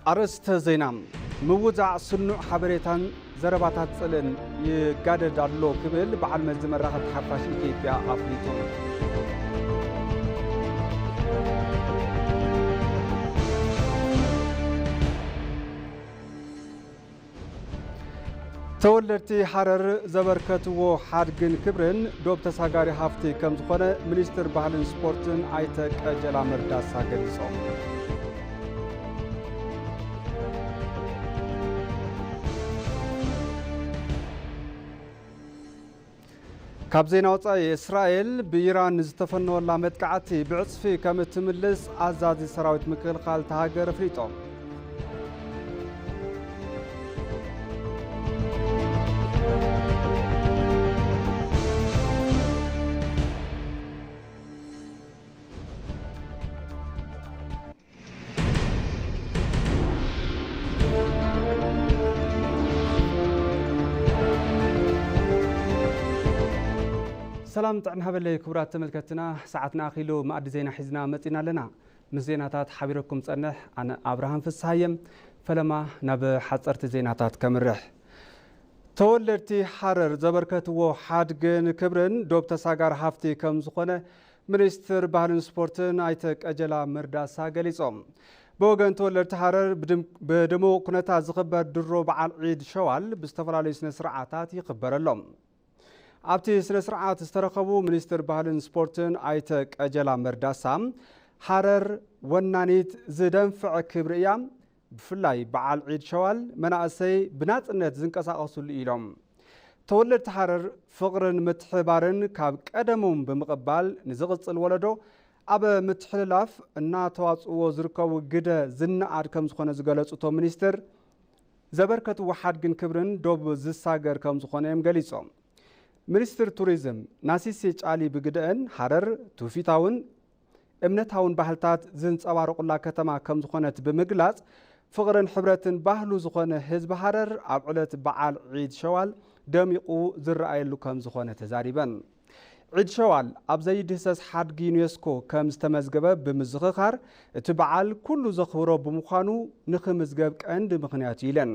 ኣርእስተ ዜና። ምውዛዕ ስኑዕ ሓበሬታን ዘረባታት ጽልእን ይጋደድ ኣሎ ክብል በዓል መዚ መራኸብቲ ሓፋሽ ኢትዮጵያ ኣፍሊጡ። ተወለድቲ ሃረር ዘበርከትዎ ሓድግን ክብርን ዶብ ተሳጋሪ ሃፍቲ ከም ዝኾነ ሚኒስትር ባህልን ስፖርትን ኣይተ ቀጀላ መርዳሳ ገሊጾም። ካብ ዜና ወጻኢ፣ እስራኤል ብኢራን ዝተፈነወላ መጥቃዕቲ ብዕጽፊ ከም እትምልስ ኣዛዚ ሰራዊት ምክልኻል እታ ሃገር ኣፍሊጦም። ሰላም ጥዕና ሃበለይ ክቡራት ተመልከትና፣ ሰዓትና ኣኺሉ መኣዲ ዜና ሒዝና መጺና ኣለና። ምስ ዜናታት ሓቢረኩም ጸንሕ ኣነ ኣብርሃም ፍስሃየ። ፈለማ ናብ ሓጸርቲ ዜናታት ከምርሕ። ተወለድቲ ሃረር ዘበርከትዎ ሓድግን ክብርን ዶብ ተሳጋር ሃፍቲ ከም ዝኾነ ሚኒስትር ባህልን ስፖርትን ኣይተ ቀጀላ መርዳሳ ገሊጾም። ብወገን ተወለድቲ ሃረር ብድም-፣ ብድሙቕ ኩነታት ዝኽበር ድሮ በዓል ዒድ ሸዋል ብዝተፈላለዩ ስነ ስርዓታት ይኽበረሎም። ኣብቲ ስነ ስርዓት ዝተረኸቡ ሚኒስትር ባህልን ስፖርትን ኣይተ ቀጀላ መርዳሳ፣ ሃረር ወናኒት ዝደንፍዕ ክብሪ እያ፣ ብፍላይ በዓል ዒድ ሸዋል መናእሰይ ብናጽነት ዝንቀሳቐሱሉ ኢሎም። ተወለድቲ ሃረር ፍቕርን ምትሕባርን ካብ ቀደሞም ብምቕባል ንዝቕጽል ወለዶ ኣብ ምትሕልላፍ እናተዋጽእዎ ዝርከቡ ግደ ዝነኣድ ከም ዝኾነ ዝገለጹ እቶም ሚኒስትር፣ ዘበርከትዎ ሓድግን ክብርን ዶብ ዝሳገር ከም ዝኾነ እዮም ገሊጾም። ሚኒስትር ቱሪዝም ናሲሲ ጫሊ ብግደአን፣ ሃረር ትውፊታውን እምነታውን ባህልታት ዝንጸባረቑላ ከተማ ከም ዝኾነት ብምግላጽ፣ ፍቕርን ሕብረትን ባህሉ ዝኾነ ህዝቢ ሃረር ኣብ ዕለት በዓል ዒድ ሸዋል ደሚቑ ዝረኣየሉ ከም ዝኾነ ተዛሪበን። ዒድ ሸዋል ኣብ ዘይድህሰስ ሓድጊ ዩኔስኮ ከም ዝተመዝገበ ብምዝኽኻር፣ እቲ በዓል ኩሉ ዘኽብሮ ብምዃኑ ንኽምዝገብ ቀንዲ ምኽንያት እዩ ኢለን።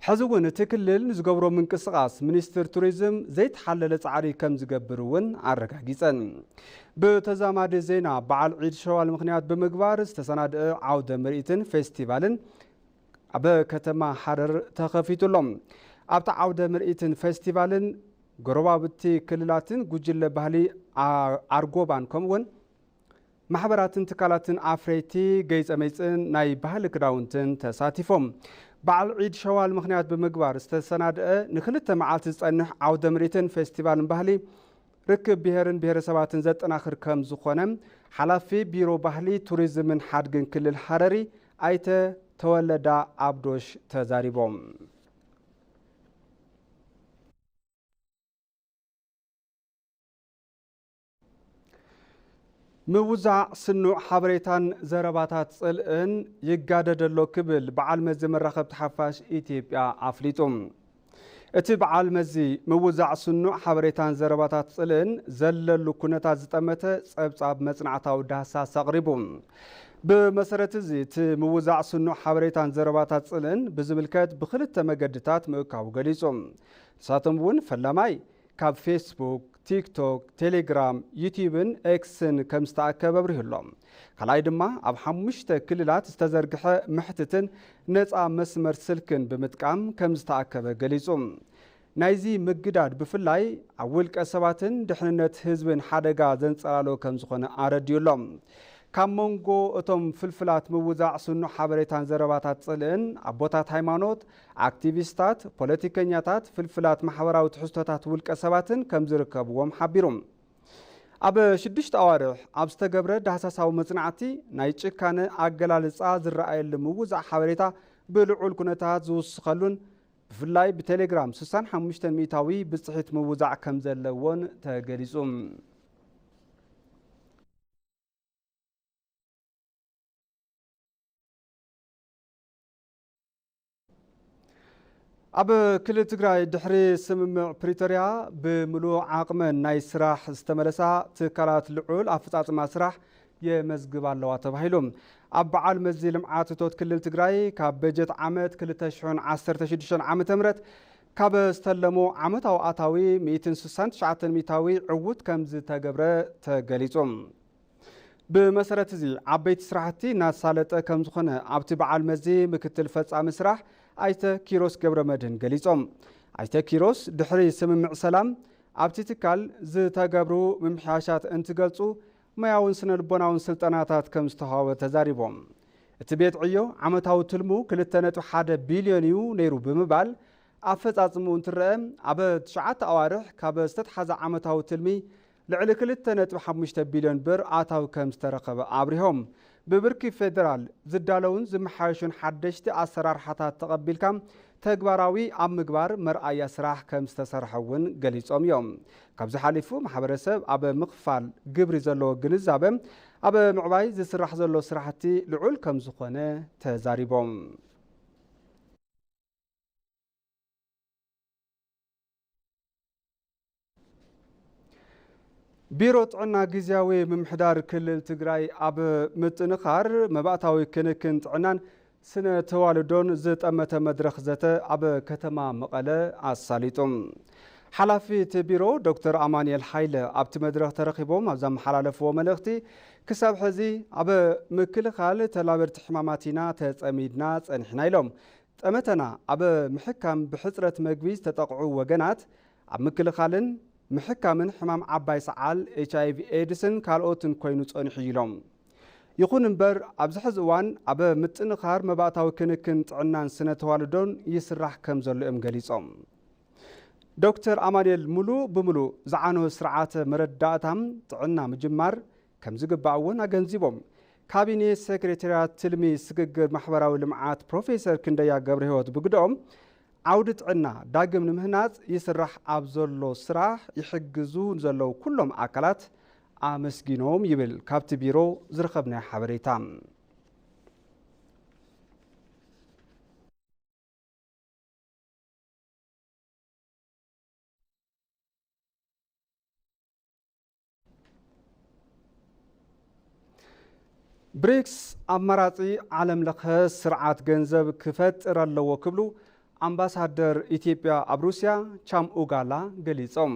ሕዚ እውን እቲ ክልል ንዝገብሮ ምንቅስቓስ ሚኒስትር ቱሪዝም ዘይተሓለለ ጻዕሪ ከም ዝገብር እውን ኣረጋጊጸን። ብተዛማዲ ዜና፣ በዓል ዒድ ሸዋል ምኽንያት ብምግባር ዝተሰናድአ ዓውደ ምርኢትን ፌስቲቫልን ኣብ ከተማ ሃረር ተኸፊቱ ኣሎ። ኣብቲ ዓውደ ምርኢትን ፌስቲቫልን ጎረባብቲ ክልላትን ጉጅለ ባህሊ ኣ-፣ ኣርጎባን ከምኡውን ማሕበራትን ትካላትን ኣፍረይቲ ገይጸ መይጽን ናይ ባህሊ ክዳውንትን ተሳቲፎም። በዓል ዒድ ሸዋል ምኽንያት ብምግባር ዝተሰናድአ ንክልተ መዓልቲ ዝጸንሕ ዓውደ ምርኢትን ፌስቲቫልን ባህሊ ርክብ ብሄርን ብሄረሰባትን ዘጠናኽር ከም ዝኾነ ሓላፊ ቢሮ ባህሊ ቱሪዝምን ሓድግን ክልል ሃረሪ ኣይተ ተወለዳ ኣብዶሽ ተዛሪቦም። ምውዛዕ ስኑዕ ሓበሬታን ዘረባታት ጽልእን ይጋደድ ኣሎ ክብል በዓል መዚ መራኸብቲ ሓፋሽ ኢትዮጵያ ኣፍሊጡ። እቲ በዓል መዚ ምውዛዕ ስኑዕ ሓበሬታን ዘረባታት ጽልእን ዘለሉ ኩነታት ዝጠመተ ጸብጻብ መጽናዕታዊ ዳህሳስ ኣቕሪቡ። ብመሰረት እዚ እቲ ምውዛዕ ስኑዕ ሓበሬታን ዘረባታት ጽልእን ብዝምልከት ብኽልተ መገድታት ምእካቡ ገሊጹ። ንሳቶም እውን ፈላማይ ካብ ፌስቡክ፣ ቲክቶክ፣ ቴሌግራም፣ ዩቲዩብን ኤክስን ከም ዝተኣከበ ኣብሪሁ ኣሎ። ካልኣይ ድማ ኣብ ሓሙሽተ ክልላት ዝተዘርግሐ መሕትትን ነፃ መስመር ስልክን ብምጥቃም ከም ዝተኣከበ ገሊጹ። ናይዚ ምግዳድ ብፍላይ ኣብ ውልቀ ሰባትን ድሕንነት ህዝብን ሓደጋ ዘንጸላሎ ከም ዝኾነ ኣረዲኡ ኣሎ። ካብ መንጎ እቶም ፍልፍላት ምውዛዕ ስኑዕ ሓበሬታን ዘረባታት ጽልእን ኣቦታት ሃይማኖት፣ ኣክቲቪስታት፣ ፖለቲከኛታት፣ ፍልፍላት ማሕበራዊ ትሕዝቶታት ውልቀ ሰባትን ከም ዝርከብዎም ሓቢሩ። ኣብ ሽዱሽተ ኣዋርሕ ኣብ ዝተገብረ ዳህሳሳዊ መጽናዕቲ ናይ ጭካነ ኣገላልጻ ዝረኣየሉ ምውዛዕ ሓበሬታ ብልዑል ኩነታት ዝውስኸሉን ብፍላይ ብቴሌግራም ስሳን ሓሙሽተን ሚእታዊ ብጽሒት ምውዛዕ ከም ዘለዎን ተገሊጹ። ኣብ ክልል ትግራይ ድሕሪ ስምምዕ ፕሪቶርያ ብምሉእ ዓቕመን ናይ ስራሕ ዝተመለሳ ትካላት ልዑል ኣፈጻጽማ ስራሕ የመዝግባ ኣለዋ ተባሂሉ። ኣብ በዓል መዚ ልምዓት እቶት ክልል ትግራይ ካብ በጀት ዓመት ክልተ ሽሕን ዓሰርተ ሽዱሽተን ዓመተ ምህረት ካብ ዝተለሞ ዓመታዊ ኣታዊ ሚእትን ስሳን ትሽዓተን ሚእታዊ ዕዉት ከም ዝተገብረ ተገሊጹ። ብመሰረት እዚ ዓበይቲ ስራሕቲ እናሳለጠ ከም ዝኾነ ኣብቲ በዓል መዚ ምክትል ፈጻሚ ስራሕ ኣይተ ኪሮስ ገብረመድህን ገሊጾም። ኣይተ ኪሮስ ድሕሪ ስምምዕ ሰላም ኣብቲ ትካል ዝተገብሩ ምምሕያሻት እንትገልጹ፣ ሞያውን ስነ ልቦናውን ስልጠናታት ከም ዝተዋህበ ተዛሪቦም። እቲ ቤት ዕዮ ዓመታዊ ትልሙ ክልተ ነጥቢ ሓደ ቢልዮን እዩ ነይሩ ብምባል፣ ኣፈጻጽምኡ እንትረአ ኣብ ትሽዓተ ኣዋርሕ ካብ ዝተትሓዘ ዓመታዊ ትልሚ ልዕሊ ክልተ ነጥቢ ሓሙሽተ ቢልዮን ብር ኣታዊ ከም ዝተረኸበ ኣብሪሆም። ብብርኪ ፌደራል ዝዳለውን ዝመሓየሹን ሓደሽቲ ኣሰራርሓታት ተቐቢልካ ተግባራዊ ኣብ ምግባር መርኣያ ስራሕ ከም ዝተሰርሐ እውን ገሊጾም እዮም። ካብዚ ሓሊፉ ማሕበረሰብ ኣብ ምኽፋል ግብሪ ዘለዎ ግንዛበ ኣብ ምዕባይ ዝስራሕ ዘሎ ስራሕቲ ልዑል ከም ዝኾነ ተዛሪቦም። ቢሮ ጥዕና ግዝያዊ ምምሕዳር ክልል ትግራይ ኣብ ምጥንኻር መባእታዊ ክንክን ጥዕናን ስነ ተዋልዶን ዝጠመተ መድረኽ ዘተ ኣብ ከተማ መቐለ ኣሳሊጡ። ሓላፊ እቲ ቢሮ ዶክተር ኣማኑኤል ሓይለ ኣብቲ መድረኽ ተረኺቦም ኣብ ዘመሓላለፍዎ መልእኽቲ፣ ክሳብ ሕዚ ኣብ ምክልኻል ተላበድቲ ሕማማት ኢና ተጸሚድና ጸኒሕና ኢሎም። ጠመተና ኣብ ምሕካም ብሕጽረት መግቢ ዝተጠቕዑ ወገናት፣ ኣብ ምክልኻልን ምሕካምን ሕማም ዓባይ ሰዓል፣ ኤች ኣይ ቪ ኤድስን ካልኦትን ኮይኑ ጸኒሑ እዩ ኢሎም። ይኹን እምበር ኣብዚ ሕዚ እዋን ኣብ ምጥንኻር መባእታዊ ክንክን ጥዕናን ስነ ተዋልዶን ይስራሕ ከም ዘሎ እዮም ገሊጾም። ዶክተር ኣማኑኤል ሙሉ ብምሉእ ዝዓነወ ስርዓተ መረዳእታ ጥዕና ምጅማር ከም ዝግባእ እውን ኣገንዚቦም። ካቢኔ ሴክሬታርያት ትልሚ ስግግር ማሕበራዊ ልምዓት ፕሮፌሰር ክንደያ ገብረህይወት ብግደኦም፣ ዓውዲ ጥዕና ዳግም ንምህናጽ ይስራሕ ኣብ ዘሎ ስራሕ ይሕግዙ ዘለዉ ኩሎም ኣካላት ኣመስጊኖም ይብል ካብቲ ቢሮ ዝረኸብናዮ ሓበሬታ። ብሪክስ ኣማራጺ ዓለም ለኸ ስርዓት ገንዘብ ክፈጥር ኣለዎ ክብሉ ኣምባሳደር ኢትዮጵያ ኣብ ሩስያ ቻም ኡጋላ ገሊጾም።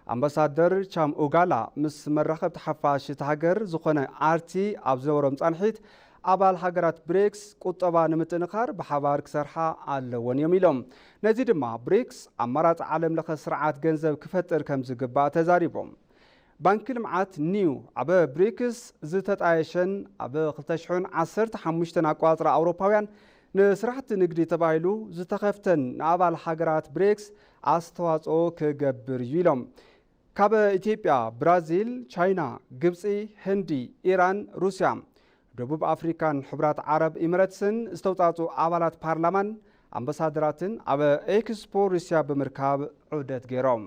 ኣምባሳደር ቻም ኡጋላ ምስ መራኸብቲ ሓፋሽ እታ ሃገር ዝኾነ ኣርቲ ኣብ ዝነበሮም ጻንሒት፣ ኣባል ሃገራት ብሪክስ ቁጠባ ንምጥንኻር ብሓባር ክሰርሓ ኣለወን እዮም ኢሎም። ነዚ ድማ ብሪክስ ኣማራጺ ዓለም ለኸ ስርዓት ገንዘብ ክፈጥር ከም ዝግባእ ተዛሪቦም። ባንኪ ልምዓት ኒው ኣብ ብሪክስ ዝተጣየሸን ኣብ ክልተ ሽሕን ዓሰርተ ሓሙሽተን ኣቆጻጽራ ኣውሮፓውያን ንስራሕቲ ንግዲ ተባሂሉ ዝተኸፍተን ንኣባል ሃገራት ብሪክስ ኣስተዋጽኦ ክገብር እዩ ኢሎም። ካብ ኢትዮጵያ፣ ብራዚል፣ ቻይና፣ ግብጺ፣ ህንዲ፣ ኢራን፣ ሩስያ፣ ደቡብ ኣፍሪካን ሕቡራት ዓረብ ኢሚረትስን ዝተውጻጹ ኣባላት ፓርላማን ኣምባሳደራትን ኣብ ኤክስፖ ሩስያ ብምርካብ ዑደት ገይሮም።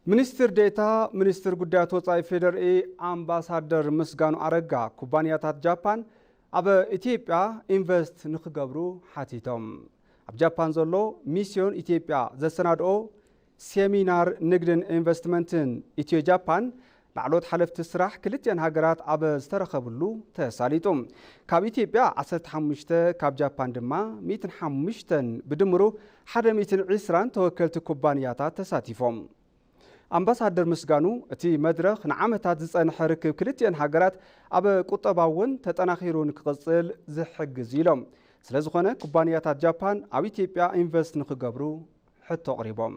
ሚኒስትር ዴኤታ ሚኒስትር ጉዳያት ወጻኢ ፌዴሪኢ ኣምባሳደር ምስጋኑ ኣረጋ፣ ኩባንያታት ጃፓን ኣብ ኢትዮጵያ ኢንቨስት ንክገብሩ ሓቲቶም። ኣብ ጃፓን ዘሎ ሚስዮን ኢትዮጵያ ዘሰናድኦ ሴሚናር ንግድን ኢንቨስትመንትን ኢትዮ ጃፓን ላዕለዎት ሓለፍቲ ስራሕ ክልቲኣን ሃገራት ኣብ ዝተረኸብሉ ተሳሊጡ። ካብ ኢትዮጵያ ዓሰርተ ሓሙሽተ፣ ካብ ጃፓን ድማ ሚእትን ሓሙሽተን፣ ብድምሩ ሓደ ሚእትን ዕስራን ተወከልቲ ኩባንያታት ተሳቲፎም። ኣምባሳደር ምስጋኑ፣ እቲ መድረኽ ንዓመታት ዝጸንሐ ርክብ ክልቲኣን ሃገራት ኣብ ቁጠባ እውን ተጠናኺሩ ንክቕጽል ዝሕግዝ እዩ ኢሎም። ስለዝኾነ ኩባንያታት ጃፓን ኣብ ኢትዮጵያ ኢንቨስት ንክገብሩ ሕቶ ኣቕሪቦም።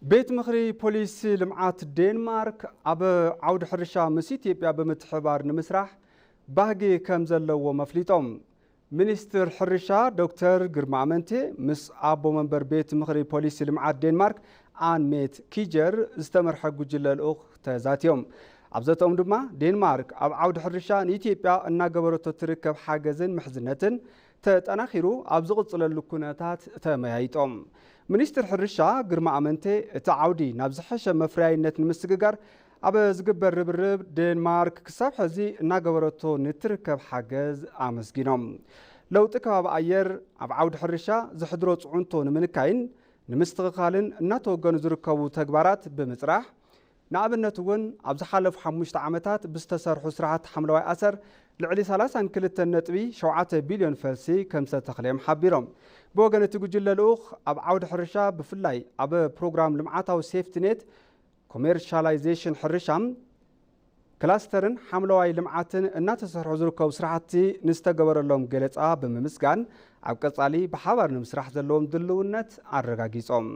ቤት ምኽሪ ፖሊሲ ልምዓት ዴንማርክ ኣብ ዓውዲ ሕርሻ ምስ ኢትዮጵያ ብምትሕብባር ንምስራሕ ባህጊ ከም ዘለዎም ኣፍሊጦም። ሚኒስትር ሕርሻ ዶክተር ግርማ ኣመንቴ ምስ ኣቦ መንበር ቤት ምኽሪ ፖሊሲ ልምዓት ዴንማርክ ኣንሜት ኪጀር ዝተመርሐ ጉጅለ ልኡኽ ተዛትዮም። ኣብ ዘተኦም ድማ ዴንማርክ ኣብ ዓውዲ ሕርሻ ንኢትዮጵያ እናገበረቶ ትርከብ ሓገዝን ምሕዝነትን ተጠናኺሩ ኣብ ዝቕጽለሉ ኩነታት ተመያይጦም። ሚኒስትር ሕርሻ ግርማ ኣመንቴ፣ እቲ ዓውዲ ናብ ዝሐሸ መፍረያይነት ንምስግጋር ኣብ ዝግበር ርብርብ ዴንማርክ ክሳብ ሕዚ እናገበረቶ ንትርከብ ሓገዝ ኣመስጊኖም። ለውጢ ከባቢ ኣየር ኣብ ዓውዲ ሕርሻ ዘሕድሮ ጽዕንቶ ንምንካይን ንምስትኽኻልን እናተወገኑ ዝርከቡ ተግባራት ብምጽራሕ፣ ንኣብነት እውን ኣብ ዝሓለፉ ሓሙሽተ ዓመታት ብዝተሰርሑ ስራሕቲ ሓምለዋይ ኣሰር ልዕሊ ሰላሳን ክልተን ነጥቢ ሸውዓተ ቢልዮን ፈልሲ ከም ዝተተኽለ እዮም ሓቢሮም። ብወገን እቲ ጉጅለ ልኡኽ ኣብ ዓውዲ ሕርሻ ብፍላይ ኣብ ፕሮግራም ልምዓታዊ ሴፍቲኔት ኮሜርሻላይዜሽን ሕርሻ ክላስተርን ሓምለዋይ ልምዓትን እናተሰርሑ ዝርከቡ ስራሕቲ ንዝተገበረሎም ገለፃ ብምምስጋን ኣብ ቀፃሊ ብሓባር ንምስራሕ ዘለዎም ድልውነት ኣረጋጊፆም።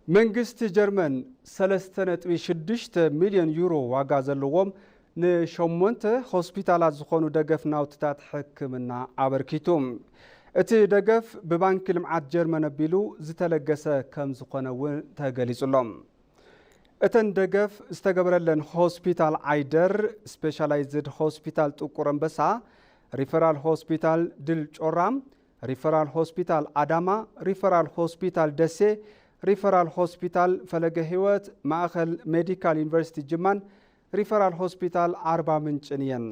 መንግስቲ ጀርመን ሰለስተ ነጥቢ ሽዱሽተ ሚልዮን ዩሮ ዋጋ ዘለዎም ንሸሞንተ ሆስፒታላት ዝኾኑ ደገፍ ናውትታት ሕክምና ኣበርኪቱ። እቲ ደገፍ ብባንኪ ልምዓት ጀርመን ኣቢሉ ዝተለገሰ ከም ዝኾነ እውን ተገሊጹ ኣሎ። እተን ደገፍ ዝተገበረለን ሆስፒታል ዓይደር፣ ስፔሻላይዝድ ሆስፒታል ጥቁር ኣንበሳ፣ ሪፈራል ሆስፒታል ድል ጮራ፣ ሪፈራል ሆስፒታል ኣዳማ፣ ሪፈራል ሆስፒታል ደሴ፣ ሪፈራል ሆስፒታል ፈለገ ህይወት፣ ማእኸል ሜዲካል ዩኒቨርሲቲ ጅማን ሪፈራል ሆስፒታል ኣርባ ምንጭን እየን።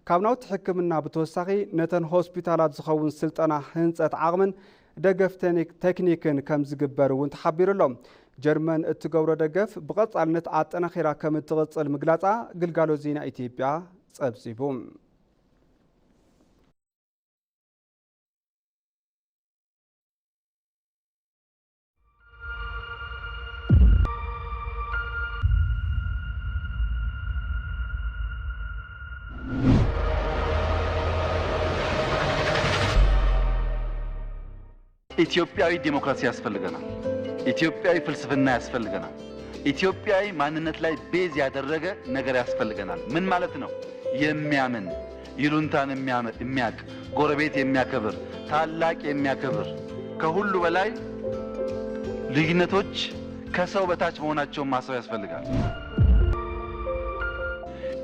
ካብ ናውቲ ሕክምና ብተወሳኺ ነተን ሆስፒታላት ዝኸውን ስልጠና ህንፀት ዓቕምን ደገፍ ቴክኒክ-፣ ቴክኒክን ከም ዝግበር እውን ተሓቢሩ ኣሎ። ጀርመን እትገብሮ ደገፍ ብቐፃልነት ኣጠናኺራ ከም እትቕፅል ምግላፃ ግልጋሎት ዜና ኢትዮጵያ ፀብፂቡ። ኢትዮጵያዊ ዲሞክራሲ ያስፈልገናል። ኢትዮጵያዊ ፍልስፍና ያስፈልገናል። ኢትዮጵያዊ ማንነት ላይ ቤዝ ያደረገ ነገር ያስፈልገናል። ምን ማለት ነው? የሚያምን፣ ይሉንታን የሚያመ-፣ የሚያቅ፣ ጎረቤት የሚያከብር፣ ታላቅ የሚያከብር፣ ከሁሉ በላይ ልዩነቶች ከሰው በታች መሆናቸውን ማሰብ ያስፈልጋል።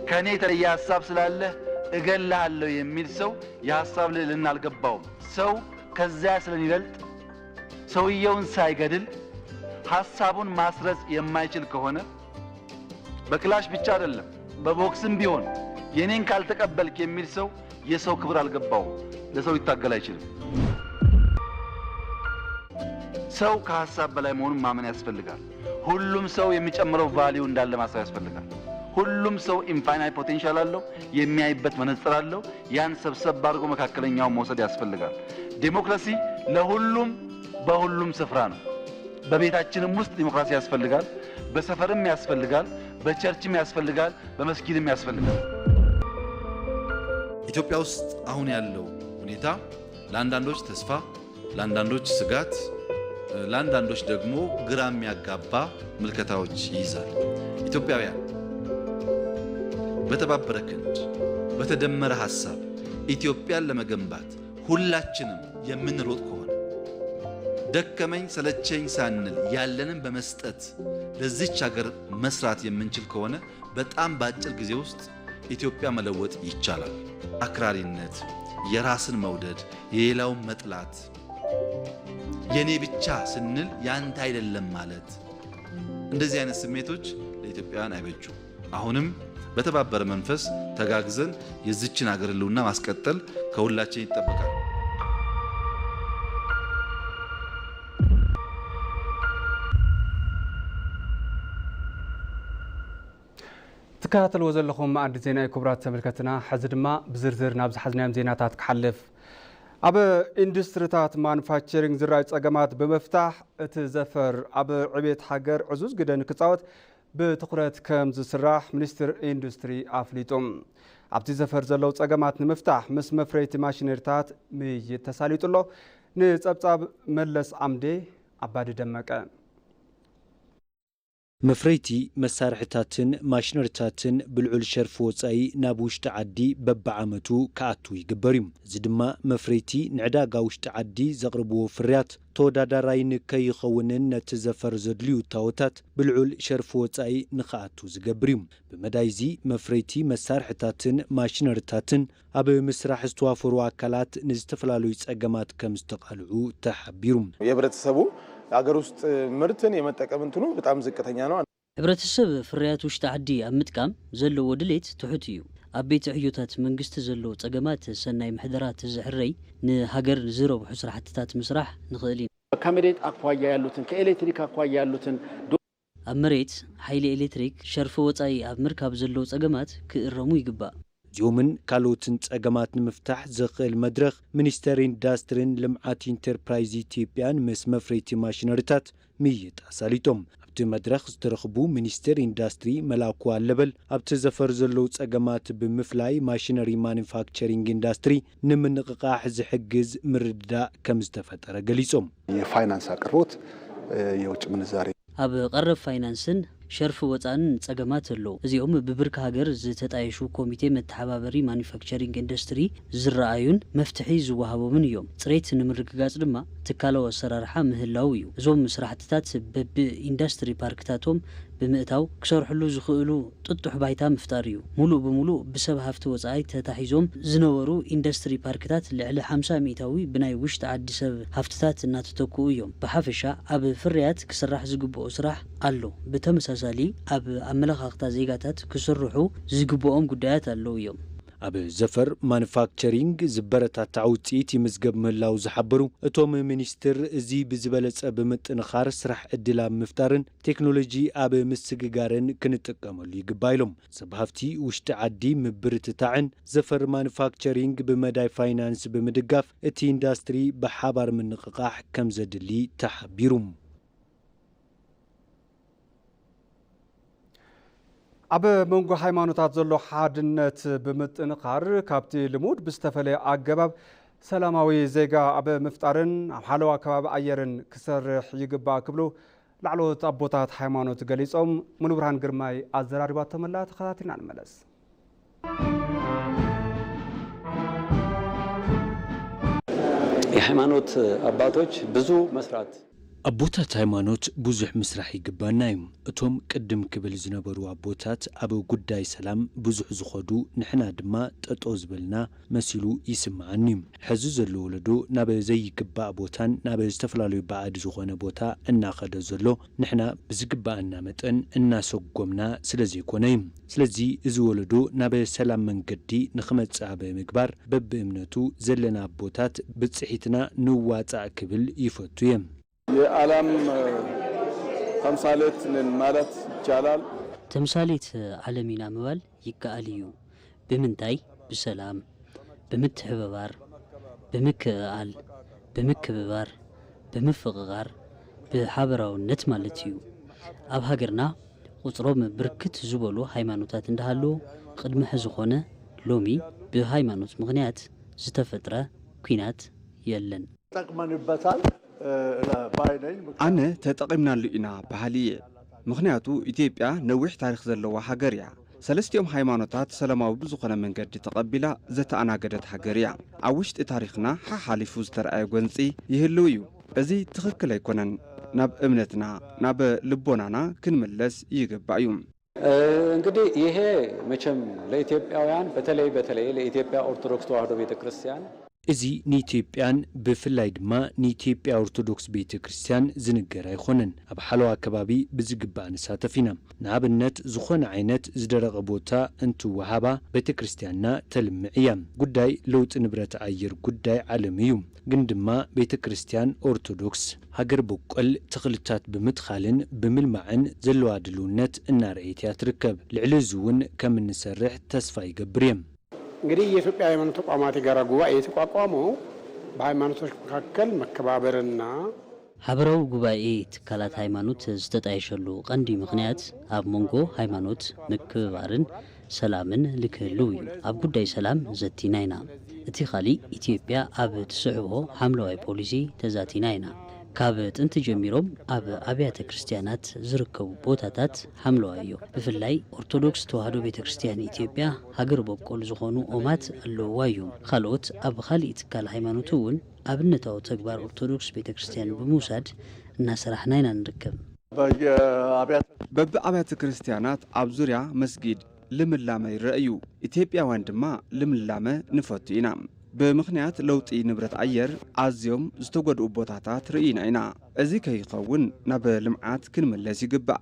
ከኔ የተለየ ሐሳብ ስላለህ እገልሃለሁ የሚል ሰው የሐሳብ ልዕልና አልገባውም። ሰው ከዚያ ስለሚበልጥ ሰውየውን ሳይገድል ሐሳቡን ማስረጽ የማይችል ከሆነ በክላሽ ብቻ አይደለም፣ በቦክስም ቢሆን የኔን ካልተቀበልክ የሚል ሰው የሰው ክብር አልገባውም። ለሰው ሊታገል አይችልም። ሰው ከሐሳብ በላይ መሆኑን ማመን ያስፈልጋል። ሁሉም ሰው የሚጨምረው ቫልዩ እንዳለ ማሰብ ያስፈልጋል። ሁሉም ሰው ኢንፋይናይት ፖቴንሻል አለው፣ የሚያይበት መነጽር አለው። ያን ሰብሰብ አድርጎ መካከለኛውን መውሰድ ያስፈልጋል። ዴሞክራሲ ለሁሉም በሁሉም ስፍራ ነው። በቤታችንም ውስጥ ዴሞክራሲ ያስፈልጋል፣ በሰፈርም ያስፈልጋል፣ በቸርችም ያስፈልጋል፣ በመስጊድም ያስፈልጋል። ኢትዮጵያ ውስጥ አሁን ያለው ሁኔታ ለአንዳንዶች ተስፋ፣ ለአንዳንዶች ስጋት፣ ለአንዳንዶች ደግሞ ግራ የሚያጋባ ምልከታዎች ይይዛል። ኢትዮጵያውያን በተባበረ ክንድ፣ በተደመረ ሐሳብ ኢትዮጵያን ለመገንባት ሁላችንም የምንሮጥ ከሆነ፣ ደከመኝ ሰለቸኝ ሳንል ያለንን በመስጠት ለዚች ሀገር መስራት የምንችል ከሆነ፣ በጣም በአጭር ጊዜ ውስጥ ኢትዮጵያ መለወጥ ይቻላል። አክራሪነት፣ የራስን መውደድ፣ የሌላውን መጥላት፣ የኔ ብቻ ስንል ያንተ አይደለም ማለት፣ እንደዚህ አይነት ስሜቶች ለኢትዮጵያውያን አይበጁም። አሁንም በተባበረ መንፈስ ተጋግዘን የዚችን ሀገር ህልውና ማስቀጠል ከሁላችን ይጠበቃል። ትከታተልዎ ዘለኹም መኣዲ ዜና እዩ፣ ክቡራት ተመልከትና። ሕዚ ድማ ብዝርዝር ናብ ዝሓዝናዮም ዜናታት ክሓልፍ። ኣብ ኢንዱስትሪታት ማኑፋክቸሪንግ ዝረኣዩ ጸገማት ብምፍታሕ፣ እቲ ዘፈር ኣብ ዕቤት ሃገር ዕዙዝ ግደ ንክጻወት ብትኹረት ከም ዝስራሕ ሚኒስትር ኢንዱስትሪ ኣፍሊጡ። ኣብቲ ዘፈር ዘለዉ ጸገማት ንምፍታሕ ምስ መፍረይቲ ማሽነሪታት ምይይጥ ተሳሊጡ ኣሎ። ንጸብጻብ መለስ ዓምዴ፣ ኣባዲ ደመቀ። መፍረይቲ መሳርሕታትን ማሽነሪታትን ብልዑል ሸርፊ ወጻኢ ናብ ውሽጢ ዓዲ በብዓመቱ ክኣቱ ይግበር እዩ። እዚ ድማ መፍረይቲ ንዕዳጋ ውሽጢ ዓዲ ዘቕርብዎ ፍርያት ተወዳዳራይን ከይኸውንን ነቲ ዘፈር ዘድልዩ እታወታት ብልዑል ሸርፊ ወጻኢ ንኽኣቱ ዝገብር እዩ። ብመዳይ እዚ መፍረይቲ መሳርሕታትን ማሽነሪታትን ኣብ ምስራሕ ዝተዋፈሩ ኣካላት ንዝተፈላለዩ ጸገማት ከም ዝተቓልዑ ተሓቢሩ። የህብረተሰቡ የሀገር ውስጥ ምርትን የመጠቀም እንትኑ በጣም ዝቅተኛ ነው። ሕብረተሰብ ፍርያት ውሽጢ ዓዲ ኣብ ምጥቃም ዘለዎ ድሌት ትሑት እዩ። ኣብ ቤት ዕዮታት መንግስቲ ዘሎ ጸገማት ሰናይ ምሕደራ ተዝሕረይ ንሃገር ዝረብሑ ስራሕትታት ምስራሕ ንኽእል ኢና። ከመሬት አኳያ ያሉትን ከኤሌክትሪክ አኳያ ያሉትን ዶ- ኣብ መሬት ሓይሊ ኤሌክትሪክ ሸርፊ ወጻኢ ኣብ ምርካብ ዘለዉ ጸገማት ክእረሙ ይግባእ። እዚኦምን ካልኦትን ጸገማት ንምፍታሕ ዘኽእል መድረኽ ሚኒስተር ኢንዳስትሪን ልምዓት ኢንተርፕራይዝ ኢትዮጵያን ምስ መፍረይቲ ማሽነሪታት ምይይጥ ኣሳሊጦም። ኣብቲ መድረኽ ዝተረኽቡ ሚኒስተር ኢንዳስትሪ መላኩ ኣለበል ኣብቲ ዘፈር ዘለዉ ጸገማት ብምፍላይ ማሽነሪ ማኑፋክቸሪንግ ኢንዳስትሪ ንምንቕቓሕ ዝሕግዝ ምርድዳእ ከም ዝተፈጠረ ገሊጾም። የፋይናንስ አቅርቦት፣ የውጭ ምንዛሬ። ኣብ ቀረብ ፋይናንስን ሸርፊ ወጻእን ጸገማት ኣለዉ። እዚኦም ብብርኪ ሃገር ዝተጣየሹ ኮሚቴ መተሓባበሪ ማኑፋክቸሪንግ ኢንዱስትሪ ዝረኣዩን መፍትሒ ዝወሃቦምን እዮም። ጽሬት ንምርግጋጽ ድማ ትካላዊ ኣሰራርሓ ምህላው እዩ። እዞም ስራሕትታት በብኢንዱስትሪ ፓርክታቶም ብምእታው ክሰርሕሉ ዝኽእሉ ጥጡሕ ባይታ ምፍጣር እዩ። ሙሉእ ብሙሉእ ብሰብ ሃፍቲ ወጻኢ ተታሒዞም ዝነበሩ ኢንዱስትሪ ፓርክታት ልዕሊ ሓምሳ ሚእታዊ ብናይ ውሽጢ ዓዲ ሰብ ሃፍትታት እናተተክኡ እዮም። ብሓፈሻ ኣብ ፍርያት ክስራሕ ዝግብኦ ስራሕ ኣሎ። ብተመሳሳሊ ኣብ ኣመለኻኽታ ዜጋታት ክስርሑ ዝግብኦም ጉዳያት ኣለዉ እዮም። ኣብ ዘፈር ማኑፋክቸሪንግ ዝበረታታዕ ውፅኢት ይምዝገብ ምህላው ዝሓበሩ እቶም ሚኒስትር፣ እዚ ብዝበለፀ ብምጥንኻር ስራሕ ዕድል ኣብ ምፍጣርን ቴክኖሎጂ ኣብ ምስግጋርን ክንጥቀመሉ ይግባእ ኢሎም። ሰብ ሃፍቲ ውሽጢ ዓዲ ምብርትታዕን ዘፈር ማኑፋክቸሪንግ ብመዳይ ፋይናንስ ብምድጋፍ እቲ ኢንዳስትሪ ብሓባር ምንቕቓሕ ከም ዘድሊ ተሓቢሩ። ኣብ መንጎ ሃይማኖታት ዘሎ ሓድነት ብምጥንኻር ካብቲ ልሙድ ብዝተፈለየ ኣገባብ ሰላማዊ ዜጋ ኣብ ምፍጣርን ኣብ ሓለዋ ከባቢ ኣየርን ክሰርሕ ይግባእ ክብሉ ላዕለዎት ኣቦታት ሃይማኖት ገሊጾም። ሙሉብርሃን ግርማይ ኣዘራሪባቶምላ፣ ተኸታቲልና ንመለስ። የሃይማኖት ኣባቶች ብዙ መስራት። ኣቦታት ሃይማኖት ብዙሕ ምስራሕ ይግባና እዩ። እቶም ቅድም ክብል ዝነበሩ ኣቦታት ኣብ ጉዳይ ሰላም ብዙሕ ዝኸዱ፣ ንሕና ድማ ጠጠው ዝበልና መሲሉ ይስምዓኒ። ሕዚ ዘሎ ወለዶ ናብ ዘይግባእ ቦታን ናብ ዝተፈላለዩ ባዕድ ዝኾነ ቦታ እናኸደ ዘሎ፣ ንሕና ብዝግባኣና መጠን እናሰጎምና ስለ ዘይኮነ እዩ። ስለዚ እዚ ወለዶ ናብ ሰላም መንገዲ ንኽመጽእ ኣብ ምግባር በብእምነቱ ዘለና ኣቦታት ብጽሒትና ንዋጻእ ክብል ይፈቱ እየ። የዓለም ተምሳሌት ነን ማለት ይቻላል። ተምሳሌት ዓለም ኢና ምባል ይከኣል እዩ። ብምንታይ? ብሰላም፣ ብምትሕብባር፣ ብምክእኣል፣ ብምክብባር፣ ብምፍቕቓር፣ ብሓበራውነት ማለት እዩ። ኣብ ሃገርና ቁፅሮም ብርክት ዝበሉ ሃይማኖታት እንዳሃለዉ ቅድሚ ሕዚ ኾነ ሎሚ ብሃይማኖት ምኽንያት ዝተፈጥረ ኲናት የለን። ጠቅመንበታል ባይ ነኝ። ኣነ ተጠቒምናሉ ኢና በሃሊ እየ። ምኽንያቱ ኢትዮጵያ ነዊሕ ታሪኽ ዘለዋ ሃገር እያ። ሰለስቲኦም ሃይማኖታት ሰላማዊ ብዝኾነ መንገዲ ተቐቢላ ዘተኣናገደት ሃገር እያ። ኣብ ውሽጢ ታሪኽና ሓሓሊፉ ዝተረኣየ ጎንፂ ይህልው እዩ። እዚ ትኽክል ኣይኮነን። ናብ እምነትና ናብ ልቦናና ክንምለስ ይግባእ እዩ። እንግዲህ ይሄ መቼም ለኢትዮጵያውያን በተለይ በተለይ ለኢትዮጵያ ኦርቶዶክስ ተዋሕዶ ቤተክርስቲያን እዚ ንኢትዮጵያን ብፍላይ ድማ ንኢትዮጵያ ኦርቶዶክስ ቤተ ክርስቲያን ዝንገር ኣይኾነን። ኣብ ሓለዋ ከባቢ ብዝግባእ ንሳተፍ ኢና። ንኣብነት ዝኾነ ዓይነት ዝደረቐ ቦታ እንትወሃባ ቤተ ክርስቲያንና ተልምዕ እያ። ጉዳይ ለውጢ ንብረት ኣየር ጉዳይ ዓለም እዩ። ግን ድማ ቤተ ክርስቲያን ኦርቶዶክስ ሃገር በቆል ተኽልታት ብምትኻልን ብምልማዕን ዘለዋ ድልውነት እናርኣየት እያ ትርከብ። ልዕሊ እዚ እውን ከም እንሰርሕ ተስፋ ይገብር እየ። እንግዲህ የኢትዮጵያ ሃይማኖት ተቋማት የጋራ ጉባኤ የተቋቋመው በሃይማኖቶች መካከል መከባበርና ሓበራዊ ጉባኤ ትካላት ሃይማኖት ዝተጣየሸሉ ቀንዲ ምኽንያት ኣብ መንጎ ሃይማኖት ምክብባርን ሰላምን ልክህልው እዩ። ኣብ ጉዳይ ሰላም ዘቲና ኢና። እቲ ካሊእ ኢትዮጵያ ኣብ ትስዕቦ ሓምለዋይ ፖሊሲ ተዛቲና ኢና። ካብ ጥንቲ ጀሚሮም ኣብ ኣብያተ ክርስቲያናት ዝርከቡ ቦታታት ሓምለዋይ እዮም። ብፍላይ ኦርቶዶክስ ተዋህዶ ቤተ ክርስቲያን ኢትዮጵያ ሃገር በቆል ዝኾኑ ኦማት ኣለውዋ እዮም። ካልኦት ኣብ ካሊእ ትካል ሃይማኖት እውን ኣብነታዊ ተግባር ኦርቶዶክስ ቤተ ክርስቲያን ብምውሳድ እናሰራሕና ኢና ንርከብ። በየአብያተ በብኣብያተ ክርስቲያናት ኣብ ዙርያ መስጊድ ልምላመ ይረአ እዩ። ኢትዮጵያውያን ድማ ልምላመ ንፈቱ ኢና። ብምኽንያት ለውጢ ንብረት ኣየር ኣዝዮም ዝተጎድኡ ቦታታት ርኢና ኢና። እዚ ከይኸውን ናብ ልምዓት ክንምለስ ይግባእ።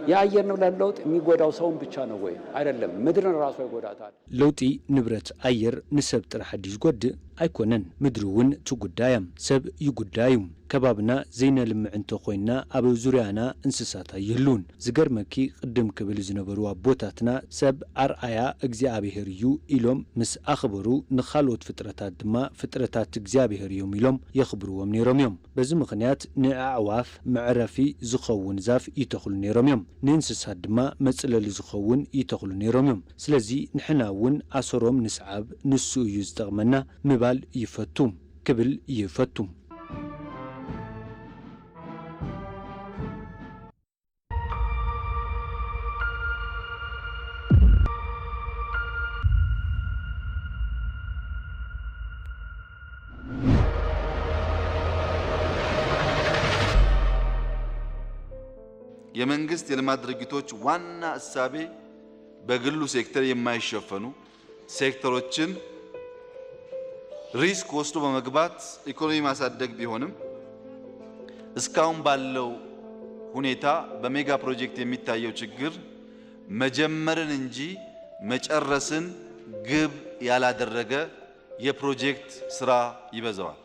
የአየር ንብረት ለውጥ የሚጎዳው ሰውን ብቻ ነው ወይ? አይደለም፣ ምድርን ራሷ ይጎዳታል። ለውጢ ንብረት ኣየር ንሰብ ጥራሕ ድዩ ዝጎድእ? ኣይኮነን፣ ምድሪ እውን ትጉዳይ እያ፣ ሰብ ይጉዳይ እዩ። ከባብና ዘይነልምዕ እንተኾይንና ኣብ ዙርያና እንስሳት ኣይህልውን። ዝገርመኪ ቅድም ክብል ዝነበሩ ኣቦታትና ሰብ ኣርኣያ እግዚኣብሔር እዩ ኢሎም ምስ ኣኽበሩ ንኻልኦት ፍጥረታት ድማ ፍጥረታት እግዚኣብሔር እዮም ኢሎም የኽብርዎም ነይሮም እዮም። በዚ ምኽንያት ንኣዕዋፍ መዕረፊ ዝኸውን ዛፍ ይተኽሉ ነይሮም እዮም። ንእንስሳት ድማ መጽለሊ ዝኸውን ይተኽሉ ነይሮም እዮም። ስለዚ ንሕና እውን ኣሰሮም ንስዓብ፣ ንሱ እዩ ዝጠቕመና ምባል ይፈቱ፣ ክብል ይፈቱ። የመንግስት የልማት ድርጅቶች ዋና እሳቤ በግሉ ሴክተር የማይሸፈኑ ሴክተሮችን ሪስክ ወስዶ በመግባት ኢኮኖሚ ማሳደግ ቢሆንም፣ እስካሁን ባለው ሁኔታ በሜጋ ፕሮጀክት የሚታየው ችግር መጀመርን እንጂ መጨረስን ግብ ያላደረገ የፕሮጀክት ስራ ይበዛዋል።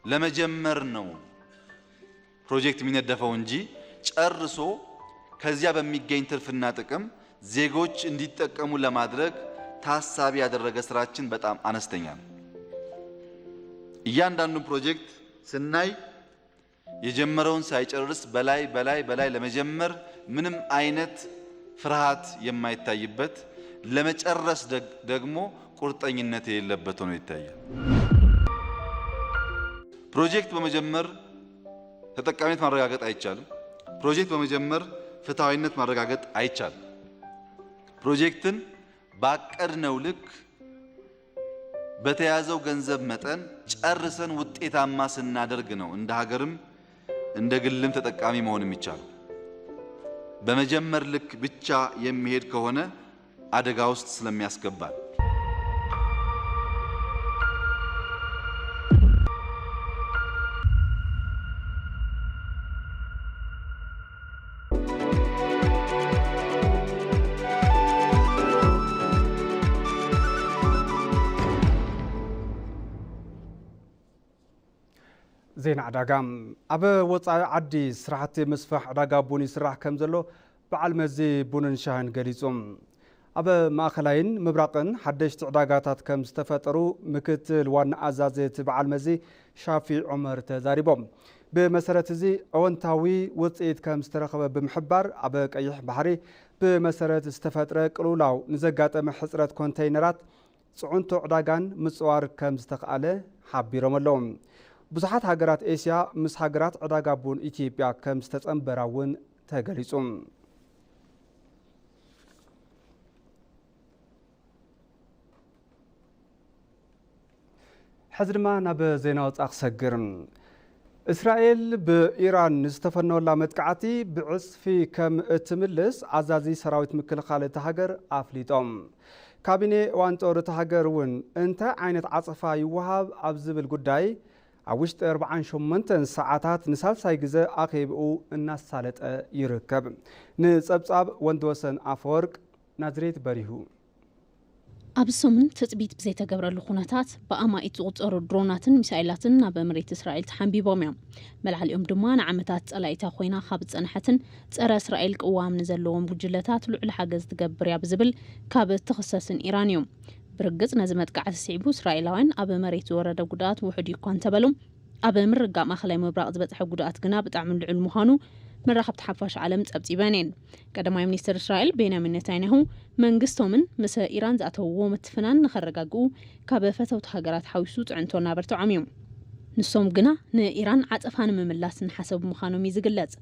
ለመጀመር ነው ፕሮጀክት የሚነደፈው እንጂ ጨርሶ ከዚያ በሚገኝ ትርፍና ጥቅም ዜጎች እንዲጠቀሙ ለማድረግ ታሳቢ ያደረገ ስራችን በጣም አነስተኛ ነው። እያንዳንዱን ፕሮጀክት ስናይ የጀመረውን ሳይጨርስ በላይ፣ በላይ፣ በላይ ለመጀመር ምንም አይነት ፍርሃት የማይታይበት፣ ለመጨረስ ደግ-፣ ደግሞ ቁርጠኝነት የሌለበት ሆኖ ይታያል። ፕሮጀክት በመጀመር ተጠቃሚነት ማረጋገጥ አይቻልም። ፕሮጀክት በመጀመር ፍትሐዊነት ማረጋገጥ አይቻልም። ፕሮጀክትን ባቀድነው ልክ በተያዘው ገንዘብ መጠን ጨርሰን ውጤታማ ስናደርግ ነው እንደ ሀገርም እንደ ግልም ተጠቃሚ መሆን የሚቻለው። በመጀመር ልክ ብቻ የሚሄድ ከሆነ አደጋ ውስጥ ስለሚያስገባን። ዜና ዕዳጋ። ኣብ ወጻኢ ዓዲ ስራሕቲ ምስፋሕ ዕዳጋ ቡን ይስራሕ ከም ዘሎ በዓል መዚ ቡንን ሻህን ገሊጹ። ኣብ ማእኸላይን ምብራቕን ሓደሽቲ ዕዳጋታት ከም ዝተፈጠሩ ምክትል ዋና ኣዛዚ እቲ በዓል መዚ ሻፊዕ ዑመር ተዛሪቦም። ብመሰረት እዚ ኣወንታዊ ውፅኢት ከም ዝተረኸበ ብምሕባር፣ ኣብ ቀይሕ ባሕሪ ብመሰረት ዝተፈጥረ ቅልውላው ንዘጋጠመ ሕፅረት ኮንተይነራት ፅዕንቶ ዕዳጋን ምፅዋር ከም ዝተኽኣለ ሓቢሮም ኣለዉ። ብዙሓት ሃገራት ኤስያ ምስ ሃገራት ዕዳጋ ቡን ኢትዮጵያ ከም ዝተፀንበራ እውን ተገሊፁ። ሕዚ ድማ ናብ ዜና ወጻኢ ክሰግር። እስራኤል ብኢራን ዝተፈነወላ መጥቃዕቲ ብዕጽፊ ከም እትምልስ ኣዛዚ ሰራዊት ምክልኻል እታ ሃገር ኣፍሊጦም። ካቢኔ እዋን ጦር እታ ሃገር እውን እንታይ ዓይነት ዓጸፋ ይወሃብ ኣብ ዝብል ጉዳይ ኣብ ውሽጢ ኣርብዓን ሸሞንተን ሰዓታት ንሳልሳይ ግዘ ኣኼብኡ እናሳለጠ ይርከብ። ንጸብጻብ ወንድወሰን ኣፈወርቅ፣ ናዝሬት በሪሁ። ኣብዚ ሰሙን ትጽቢት ብዘይተገብረሉ ኩነታት፣ ብኣማኢት ዝቑጸሩ ድሮናትን ሚሳይላትን ናብ መሬት እስራኤል ተሓንቢቦም እዮም። መልዓሊኦም ድማ ንዓመታት ጸላኢታ ኮይና ካብ ዝጸንሐትን ጸረ እስራኤል ቅዋም ንዘለዎም ጉጅለታት ልዑል ሓገዝ ትገብር እያ ብዝብል ካብ እትኽሰስን ኢራን እዩ። ብርግጽ ነዚ መጥቃዕቲ ስዒቡ እስራኤላውያን ኣብ መሬት ዝወረደ ጉድኣት ውሑድ እዩ እኳ እንተበሉ፣ ኣብ ምርጋእ ማእኸላይ ምብራቕ ዝበጽሐ ጉድኣት ግና ብጣዕሚ ልዑል ምዃኑ መራኸብቲ ሓፋሽ ዓለም ጸብጺበን እየን። ቀዳማይ ሚኒስትር እስራኤል ቤንያሚን ኔታንያሁ መንግስቶምን ምስ ኢራን ዝኣተውዎ ምትፍናን ንኸረጋግኡ ካብ ፈተውቲ ሃገራት ሓዊሱ ጽዕንቶ እናበርትዖም እዩ። ንሶም ግና ንኢራን ዓጸፋ ንምምላስ እናሓሰቡ ምዃኖም እዩ ዝግለጽ።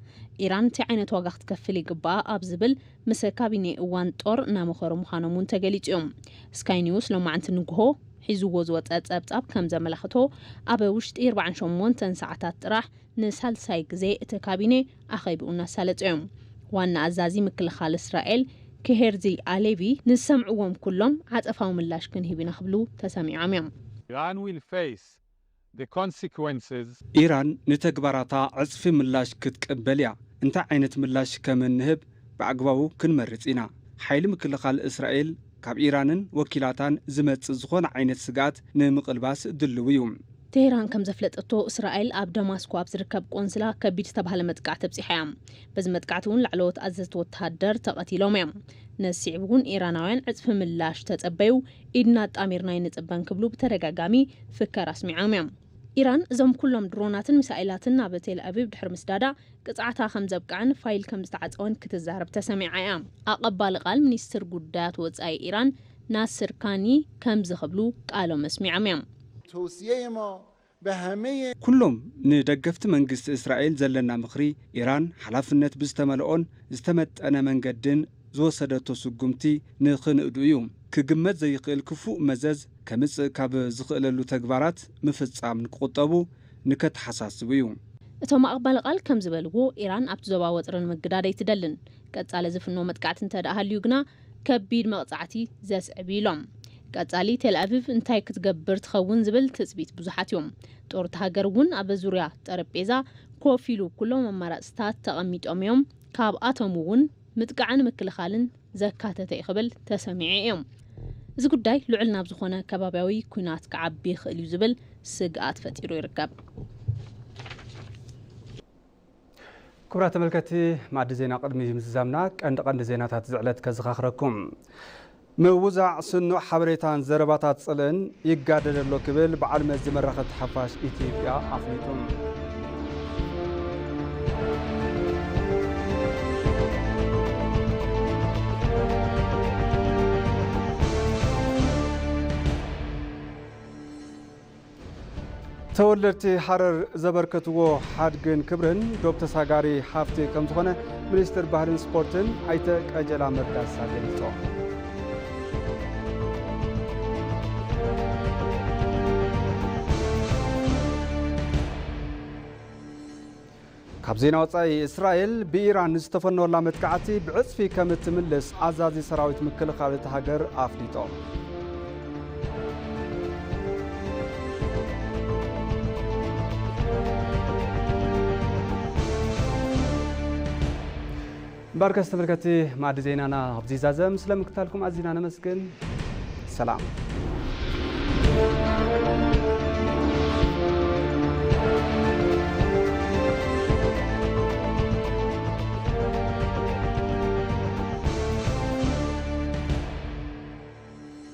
ኢራን እንታይ ዓይነት ዋጋ ክትከፍል ይግባኣ ኣብ ዝብል ምስ ካቢኔ እዋን ጦር እናመኸሩ ምዃኖም እውን ተገሊጹ እዮም። ስካይ ኒውስ ሎማዕንቲ ንግሆ ሒዝዎ ዝወጸ ጸብጻብ ከም ዘመላኽቶ፣ ኣብ ውሽጢ ኣርባዓን ሸሞንተን ሰዓታት ጥራሕ ንሳልሳይ ግዜ እቲ ካቢኔ ኣኼብኡ እናሳለጡ እዮም። ዋና ኣዛዚ ምክልኻል እስራኤል ከሄርዚ ኣሌቪ ንሰምዕዎም ኩሎም ዓጸፋዊ ምላሽ ክንህብ ኢና ክብሉ ተሰሚዖም እዮም። Iran will face the consequences. ኢራን ንተግባራታ ዕጽፊ ምላሽ ክትቅበል እያ። እንታይ ዓይነት ምላሽ ከም እንህብ ብኣግባቡ ክንመርጽ ኢና። ሓይሊ ምክልኻል እስራኤል ካብ ኢራንን ወኪላታን ዝመጽእ ዝኾነ ዓይነት ስግኣት ንምቕልባስ ድልው እዩ። ቴህራን ከም ዘፍለጠቶ፣ እስራኤል ኣብ ደማስኮ ኣብ ዝርከብ ቆንስላ ከቢድ ዝተባህለ መጥቃዕቲ ኣብጺሓ እያ። በዚ መጥቃዕቲ እውን ላዕለዎት ኣዘዝቲ ወተሃደር ተቐቲሎም እዮም። ነዚ ስዒቡ እውን ኢራናውያን ዕጽፊ ምላሽ ተጸበዩ፣ ኢድና ኣጣሚርና ኣይንጽበን ክብሉ ብተደጋጋሚ ፍከር ኣስሚዖም እዮም። ኢራን እዞም ኩሎም ድሮናትን ሚሳኤላትን ናብ ቴል ኣቪቭ ድሕሪ ምስዳዳ ቅጽዓታ ከም ዘብቅዐን ፋይል ከም ዝተዓጸወን ክትዛረብ ተሰሚዓ እያ። ኣቐባሊ ቃል ሚኒስትር ጉዳያት ወጻኢ ኢራን ናስር ካኒ ከምዚ ክብሉ ቃሎም ኣስሚዖም እዮም። توصیهٔ ما به همهٔ ኩሎም ንደገፍቲ መንግስቲ እስራኤል ዘለና ምኽሪ፣ ኢራን ሓላፍነት ብዝተመልኦን ዝተመጠነ መንገድን ዝወሰደቶ ስጉምቲ ንኽንእዱ እዩ። ክግመት ዘይኽእል ክፉእ መዘዝ ከምጽእ ካብ ዝኽእለሉ ተግባራት ምፍጻም ንክቑጠቡ ንከተሓሳስቡ እዩ። እቶም ኣቕባሊ ቃል ከም ዝበልዎ፣ ኢራን ኣብቲ ዞባ ወጥሪ ንምግዳድ ኣይትደልን። ቀጻሊ ዝፍኖ መጥቃዕቲ እንተ ደኣ ሃልዩ ግና ከቢድ መቕጻዕቲ ዘስዕብ እዩ ኢሎም። ቀጻሊ ቴል ኣቪቭ እንታይ ክትገብር ትኸውን ዝብል ትጽቢት ብዙሓት እዮም። ጦር እታ ሃገር እውን ኣብ ዙርያ ጠረጴዛ ኮፍ ኢሉ ኩሎም ኣማራጽታት ተቐሚጦም እዮም። ካብኣቶም እውን ምጥቃዕን ምክልኻልን ዘካተተ እዩ ክብል ተሰሚዑ እዮም። እዚ ጉዳይ ልዑል ናብ ዝኾነ ከባቢያዊ ኲናት ክዓቢ ይኽእል እዩ ዝብል ስግኣት ፈጢሩ ይርከብ። ክቡራት ተመልከቲ፣ ማዕዲ ዜና ቅድሚ ምዝዛምና ቀንዲ ቀንዲ ዜናታት ዝዕለት ከዘኻኽረኩም። ምውዛዕ ስኑዕ ሓበሬታን ዘረባታት ጽልእን ይጋደል ኣሎ ክብል በዓል መዚ መራኸብቲ ሓፋሽ ኢትዮጵያ ኣፍሊጡ። ተወለድቲ ሃረር ዘበርከትዎ ሓድግን ክብርን ዶብ ተሳጋሪ ሃፍቲ ከምዝኾነ ሚኒስትር ባህልን ስፖርትን ኣይተ ቀጀላ መርዳሳ ገሊጾም። ካብ ዜና ወጻኢ፣ እስራኤል ብኢራን ዝተፈነወላ መጥቃዕቲ ብዕጽፊ ከም እትምልስ ኣዛዚ ሰራዊት ምክልኻል እታ ሃገር ኣፍሊጦም። እምበኣርከስ ተመልከቲ፣ ማዕዲ ዜናና ኣብዚ ይዛዘም። ስለምክታልኩም ኣዚና ነመስግን። ሰላም።